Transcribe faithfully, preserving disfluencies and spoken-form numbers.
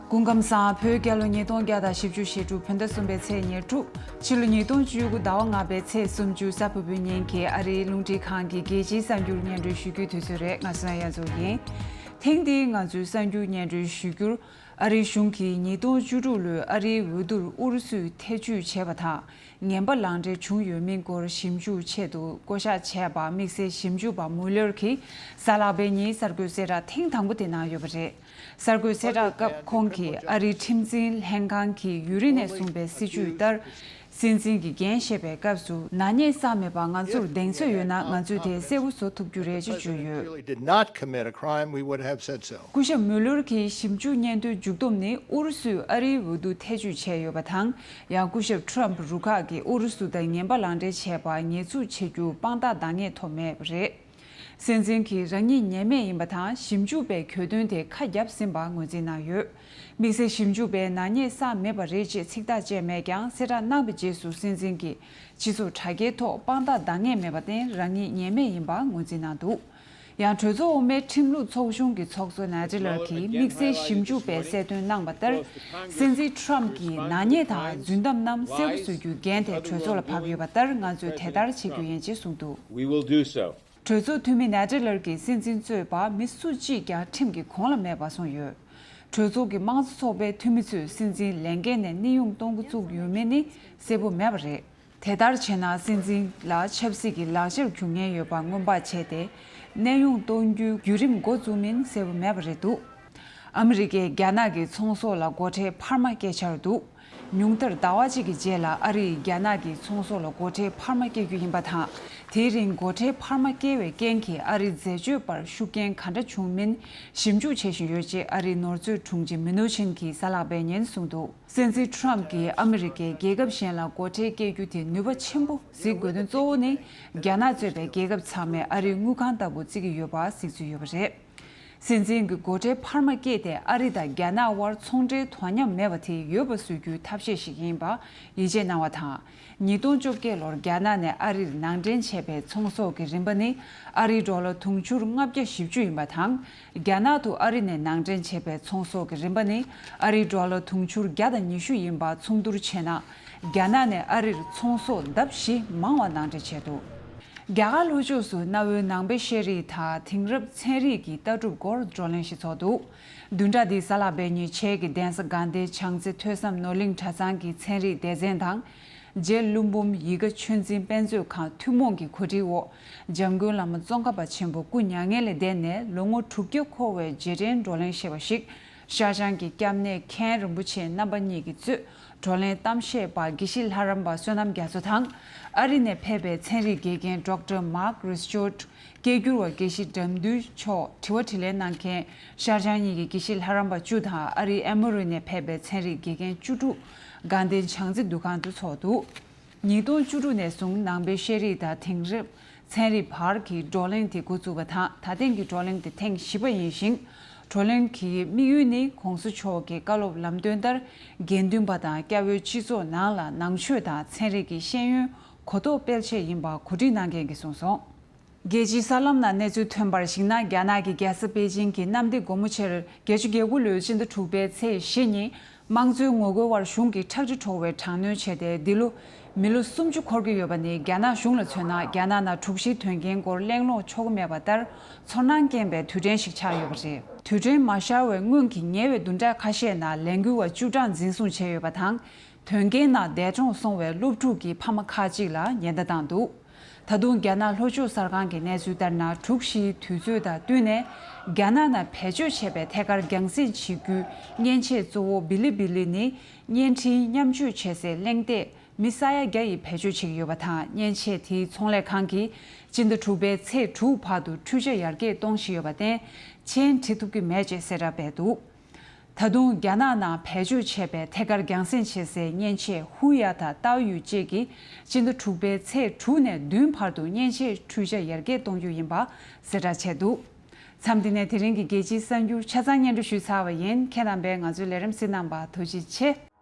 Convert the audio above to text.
སྐུ་ཁམས་བཟང་། བོད་རྒྱལ་ལོ་ཉིས་སྟོང་བརྒྱ་དང་བཞི་བཅུ་ཞེ་དྲུག་བོད་ཟླ་གསུམ་པའི་ཚེས་ཉེར་དྲུག་ཕྱི་ལོ་ཉིས་སྟོང་བཅུ་དགུ་ཟླ་བ་ལྔ་པའི་ཚེས་སུམ་ཅུ་གཟའ་ཕུར་བུའི་ཉིན་གྱི་ཨ་རིའི་རླུང་འཕྲིན་ཁང་གི་རྒྱལ་སྤྱིའི་གསར་འགྱུར་སྙན་སྒྲོན་ཞུ་རྒྱུའི་དུས་ཚོད་རེད། ང་སོན་ཡ་མཚོ་ཡིན། ཐེངས་འདིའི་ང་ཚོའི་གསར་འགྱུར་སྙན་སྒྲོན་ཞུ་རྒྱུར། ཨ་རིའི་གཞུང་གིས་ཉིས་སྟོང་བཅུ་དྲུག་ལོའི་ཨ་རིའི་འོས་བསྡུར་ཨུ་རུ་སུས་ཐེ་བྱུས་བྱས་པ་དང་། ངན་པ་ལག་འབྲེལ་བྱུང་ཡོད་མིན་སྐོར་ཞིབ་འཇུག་ཆེད་དུ་བསྐོ་གཞག་བྱས་པ་དམིགས་བསལ་ཞིབ་འཇུག་པ་མུ་ལེར་གྱིས་གཟའ་ལྷག་པའི་ཉིན་གསར་འགོད་གསལ་བསྒྲགས་ཐེངས་དང་པོ་དེ་གནང་ཡོད་པ་རེད། གསར་འགོད་གསལ་བསྒྲགས་སྐབས་ཁོང་གིས་ཨ་རིའི་ཁྲིམས་འཛིན་ལྷན་ཁང་གིས་ཡུན་རིང་ནས་བཟུང་བའི་སྲིད་བྱུས་ལྟར། སྲིད་འཛིན་གྱི་འགན་བཞེས་པའི་སྐབས་སུ་ནག་ཉེས་བསགས་མེད་པ་ང་ཚོར་གདེང་ཚོད་ཡོད་ན་ང་ཚོས་དེ་གསལ་པོ་བཟོ་ཐུབ་རྒྱུ་རེད་ཅེས་བརྗོད་ཡོད། Really did not commit a crime, we would have said so. སྐུ་ཞབས་མུ་ལུར་གྱི་ཞིབ་འཇུག་སྙན་ཐོའི་མཇུག་སྡོམ་ནི་ཨུ་རུ་སུས་ཨ་རིའི་འོས་བསྡུ་ཐེ་བྱུས་བྱས་ཡོད་པ་དང་། ཡང་སྐུ་ཞབས་ཁྲོམ་རུ་ཁག་གིས་ཨུ་རུ་སུ་དང་ངན་པ་ལག་འབྲེལ་བྱས་པར་ཉེས་འཛུགས་བྱེད་རྒྱུར་དཔང་རྟགས་འདང་ངེས་ཐོབ་མེད་པ་རེད། སྲིད་འཛིན་གྱིས་རང་ཉིད་ཉེས་མེད་ཡིན་པ་དང་ཞིབ་འཇུག་པས་གྱོད་དོན་དེ་ཁ་བརྒྱབ་ཟིན་པ་ངོས་འཛིན་གནང་ཡོད། དམིགས་བསལ་ཞིབ་འཇུག་པས་ནག་ཉེས་བསགས་མེད་པ་རེད་ཅེས་ཚིག་ཐག་བཅད་མེད་ཀྱང་གསལ་བསྒྲགས་གནང་བའི་རྗེས་སུ་སྲིད་འཛིན་གྱིས་སྤྱི་ཚོགས་དྲ་རྒྱའི་ཐོག་དཔང་རྟགས་འདང་ངེས་མེད་པར་བརྟེན་རང་ཉིད་ཉེས་མེད་ཡིན་པ་ངོས་འཛིན་གནང་འདུག་ཡང་གྲོས་ཚོགས་འོག་མའི་ཁྲིམས་ལུགས་ཚོགས་ཆུང་གི་ཚོགས་གཙོ་ནེ་ཇི་ལར་གྱིས་དམིགས་བསལ་ཞིབ་འཇུག་པས་གསལ་སྟོན་གནང་བ་ལྟར། སྲིད་འཛིན་ཁྲོམ་གྱིས་ནག་ཉེས་དང་རྫུན་གཏམ་རྣམས་གསལ་པོ་བཟོ་རྒྱུའི་འགན་དེ་གྲོས་ཚོགས་ལ་བབས་ཡོད་པ་ལྟར་ང་ཚོས་དེ་ལྟར་བྱེད་རྒྱུ་ཡིན་ཅེས་གསུངས་འདུག We will do so. གྲོས་ཚོགས་འཐུས་མི་ནེ་ཏྲི་ལར་གྱིས་སྲིད་འཛིན་གཙོས་པ་མི་སུ་གཅིག་ཀྱང་ཁྲིམས་ཀྱི་གོང་ལ་མེད་པ་གསུངས་ཡོད། གྲོས་ཚོགས་ཀྱི་དམངས་གཙོ་ཚོགས་པའི་འཐུས་མི་ཚོས་སྲིད་འཛིན་ལས་འགན་ནས་གནས་དབྱུང་གཏོང་འགོ་བཙུགས་ཡོད་མེད་ནི་གསལ་པོ་མེད་པ་རེད། དེ་ལྟར་བྱས་ན་སྲིད་འཛིན་ལ་ཆབ་སྲིད་ཀྱི་ལག་ཆར་འགྱུར་ཉེན་ཡོད་པ་སྔོན་དཔག་བྱས་ཏེ། གནས་དབྱུང་གཏོང་རྒྱུའི་བརྒྱུད་རིམ་འགོ་བཙུགས་མིན་གསལ་པོ་མེད་པ་རེད་འདུག་ཨ་མི་རི་ཀས་རྒྱ་ནག་གི་ཚོང་ཟོག་ལ་སྒོ་ཁྲལ་འཕར་མ་བཀལ་འཆར་འདུག་ཉུང་མཐར་ཟླ་བ་གཅིག་གི་རྗེས་ལ་ཨ་རིས་རྒྱ་ནག་གི་ཚོང་ཟོག་ལ་སྒོ་ཁྲལ་འཕར་མ་བཀལ་རྒྱུ་ཡིན་པ་དང་། དེའི་རིང་སྒོ་ཁྲལ་འཕར་མ་བཀལ་བའི་རྐྱེན་གྱིས་ཨ་རིའི་འཛད་སྤྱོད་པར་ཤུགས་རྐྱེན་ག་འདྲ་བྱུང་མིན་ཞིབ་འཇུག་བྱེད་བཞིན་ཡོད་ཅེས་ཨ་རིའི་ནོར་མཛོད་དྲུང་ཆེ་མིན་ནུ་ཆིན་གྱིས་གཟའ་ལྷག་པའི་ཉིན་གསུངས་འདུག་སྲིད་འཛིན་ཁྲོམ་གྱིས་ཨ་མི་རི་ཀས་རྒྱལ་ཁབ་གཞན་ལ་སྒོ་ཁྲལ་བཀལ་རྒྱུ་དེ་ནུས་པ་ཆེན་པོ་གཟིགས་དགོས་དོན་གཙོ་བོ་ནི། རྒྱ་ནག་གཙོས་པའི་རྒྱལ་ཁབ་ཚང་མས་ཨ་རིའི་དངུལ་ཁང་ལྟ་བུ་བརྩི་གི་ཡོད་པ་གཟིགས་ཚུལ་ཡོད་པ་རེད། སྲིད་འཛིན་གྱི་སྒོ་ཁྲལ་འཕར་མ་བཀལ་ཏེ་ཨ་རི་དང་རྒྱ་ནག་དབར་ཚོང་འབྲེལ་དོ་མཉམ་མེད་པ་དེ་ཡོད་པ་བཟོ་རྒྱུའི་ཐབས་ཤེས་ཤིག་ཡིན་པ་ཡིད་ཆེས་གནང་བ་དང་། ཉིས་སྟོང་བཅོ་བརྒྱད་ལོར་རྒྱ་ནག་ནས་ཨ་རིར་ནང་འདྲེན་བྱས་པའི་ཚོང་ཟོག་གི་རིན་པ་ནི་ཨ་རིའི་ཌོ་ལར་དུང་ཕྱུར་ལྔ་བརྒྱ་བཞི་བཅུ་ཡིན་པ་དང་། རྒྱ་ནག་ཏུ་ཨ་རི་ནས་ནང་འདྲེན་བྱས་པའི་ཚོང་ཟོག་གི་རིན་པ་ནི་ཨ་རིའི་ཌོ་ལར་དུང་ཕྱུར་བརྒྱ་དང་ཉི་ཤུ་ཡིན་པ་མཚུངས་བསྡུར་བྱས་ན། རྒྱ་ནག་ནས་ཨ་རིར་ཚོང་ཟོག་ལྡབ་བཞི་མང་བ་ནང་འདྲེན་བྱས་འདུག་རྒྱ་གར་ལྷོ་ཕྱོགས་སུ་གནའ་བོའི་ནང་པའི་ཤེས་རིག་དང་དེང་རབས་ཚན་རིག་གི་ལྟ་གྲུབ་སྐོར་བགྲོ་གླེང་ཞིག་ཚོགས་འདུག་བདུན་ཕྲག་འདིའི་གཟའ་ལྷག་པའི་ཉིན་བྱེས་ཀྱི་གདན་ས་དགའ་ལྡན་བྱང་རྩེ་ཐོས་བསམ་ནོར་གླིང་གྲྭ་ཚང་གི་ཚན་རིག་སྡེ་ཚན་དང་། རྗེ་ཀླུ་འབུམ་ཡིད་དགའ་ཆོས་འཛིན་དཔེ་མཛོད་ཁང་ཐུན་མོང་གི་གོ་སྒྲིག་འོག་འཇམ་མགོན་བླ་མ་ཙོང་ཁ་པ་ཆེན་པོ་སྐུ་མྱ་ངན་ལས་འདས་ནས་ལོ་ངོ་དྲུག་བརྒྱ་འཁོར་བའི་རྗེས་དྲན་བགྲོ་གླེང་ཞེས་པ་ཞིག་ཤར་བྱང་གི་སྐྱབས་གནས་མཁན་རིན་པོ་ཆེ་རྣམ་པ་གཉིས་ཀྱིས་གཙོས། བགྲོ་གླེང་གཏམ་བཤད་པ་དགེ་བཤེས་ལྷ་རམས་པ་བསོད་ནམས་རྒྱ་མཚོ་དང་། ཨ་རི་ནས་ཕེབས་པའི་ཚན་རིག་དགེ་རྒན་ཌོག་ཊར་མཱག་རིས་ཅོར། སྐད་སྒྱུར་བ་དགེ་བཤེས་དགྲ་འདུལ་མཆོག་དྲི་བ་དྲིས་ལན་གནང་མཁན་ཤར་བྱང་གཉིས་ཀྱི་དགེ་བཤེས་ལྷ་རམས་པ་བཅུ་དང་ཨ་རིའི་ཨེ་མོ་རི་ནས་ཕེབས་པའི་ཚན་རིག་དགེ་རྒན་བཅུ་དྲུག་དགའ་ལྡན་བྱང་རྩེ་འདུ་ཁང་དུ་ཚོགས་འདུག་ཉིས་སྟོང་བཅུ་དྲུག་ནས་བཟུང་ནང་པའི་ཤེས་རིག་དང་དེང་རབས་ཚན་རིག་བར་གྱི་བགྲོ་གླེང་དེ་འགོ་བཙུགས་པ་དང་ད་ཐེངས་ཀྱི་བགྲོ་གླེང་དེ་ཐེངས་བཞི་པ་ཡིན་ཞིང་། བགྲོ་གླེང་གི་དམིགས་ཡུལ་ནི་གོང་ས་མཆོག་གི་བཀའ་སློབ་ལམ་སྟོན་ལྟར་དགེ་འདུན་པ་དང་སྐྱ་བོའི་སྤྱི་ཚོགས་ནང་ལ་ནང་ཆོས་དང་ཚན་རིག་གི་ཤེས་ཡོན་གོ་རྟོགས་སྤེལ་ཆེད་ཡིན་པ་གོ་སྒྲིག་གནང་མཁན་གྱིས་གསུངས་སོང་། རྒྱལ་སྤྱིའི་གསར་ལམ་ནང་གནས་ཚུལ་ཐོན་པར་གཞིགས་ན། རྒྱ་ནག་གི་རྒྱལ་ས་པེ་ཅིང་གི་གནམ་བདེ་སྒོ་མོ་ཆེར་བརྒྱད་ཅུ་གྱ་དགུ་ལོའི་སྤྱི་ཟླ་དྲུག་པའི་ཚེས་བཞི་ཉིན། དམངས་གཙོའི་ངོ་རྒོལ་བར་གཞུང་གིས་ཁྲག་དྲི་བྲོ་བའི་དྲག་གནོན་བྱས་ཏེ། འདི་ལོ་མི་ལོ་སུམ་ཅུ་འཁོར་གྱི་ཡོད་པ་ནི། རྒྱ་ནག་གཞུང་ལ་མཚོན་ན། རྒྱ་ནག་ནང་དྲུག་བཞིའི་དོན་རྐྱེན་སྐོར་གླེང་སློང་ཆོག་གི་མེད་པ་ལྟར། ཚོར་སྣང་སྐྱེན་པའི་དུས་དྲན་ཞིག་ཆགས་ཡོད་པ་རེད། དུས་དྲན་མ་ཤར་བའི་སྔོན་གྱི་ཉེ་བའི་བདུན་ཕྲག་ཁ་ཤས་ནང་ལས་འགུལ་བ་བཅུ་གྲངས་འཛིན་བཟུང་བྱས་ཡོད་པ་དང་། དོན་རྐྱེན་ནང་འདས་གྲོངས་སོང་བའི་སློབ་ཕྲུག་གི་ཕ་མ་ཁག་ཅིག་ལ་ཉེན་བརྡ་བཏང་འདུག་ད་དུང་རྒྱ་ནག་ལྷོ་ཕྱོགས་གསར་ཁང་གི་གནས་ཚུལ་ལྟར་ན། དྲུག་བཞིའི་དུས་ཚོད་དང་བསྟུན་ནས། རྒྱ་ནག་ནང་བེད་སྤྱོད་བྱས་པའི་ཐད་ཀར་རྒྱང་སྲིང་བྱེད་རྒྱུའི་མཉེན་ཆས་གཙོ་བོ་བི་ལི་བི་ལི་ནི། བརྙན་འཕྲིན་མཉམ་སྤྱོད་བྱེད་སའི་གླེང་སྟེགས་མི་ས་ཡ་བརྒྱ་ཡིས་བེད་སྤྱོད་བྱེད་ཀྱི་ཡོད་པ་དང་། མཉེན་ཆས་དེའི་ཚོང་ལས་ཁང་གིས་སྤྱི་ཟླ་དྲུག་པའི་ཚེས་དྲུག་བར་དུ་འཕྲུལ་ཆ་ཡར་རྒྱས་གཏོང་བཞིན་ཡོད་པར་བརྟེན། མཆན་འབྲི་ཐུབ་ཀྱི་མེད་ཅེས་གསལ་བསྒྲགས་སྤེལ་འདུག་ད་དུང་རྒྱ་ནག་ནང་བེད་སྤྱོད་བྱས་པའི་ཐད་ཀར་རྒྱང་སྲིང་བྱེད་སའི་མཉེན་ཆས་ཧུ་ཡ་དང་ཏའོ་ཡུ་བཅས་ཀྱིས་སྤྱི་ཟླ་དྲུག་པའི་ཚེས་དྲུག་ནས་བདུན་བར་དུ་མཉེན་ཆས་འཕྲུལ་ཆ་ཡར་རྒྱས་གཏོང་རྒྱུ་ཡིན་པ་གསལ་བསྒྲགས་བྱས་འདུག་མཚམས་འདི་ནས་དེ་རིང་གི་རྒྱལ་སྤྱིའི་གསར་འགྱུར་ཆ་ཚང་སྙན་སྒྲོན་ཞུས་ཚར་བ་ཡིན། ཁྱེད་རྣམ་པས་ང་ཚོའི་ལས་རིམ་གཟིགས་གནང་བར་ཐུགས་རྗེ་ཆེ།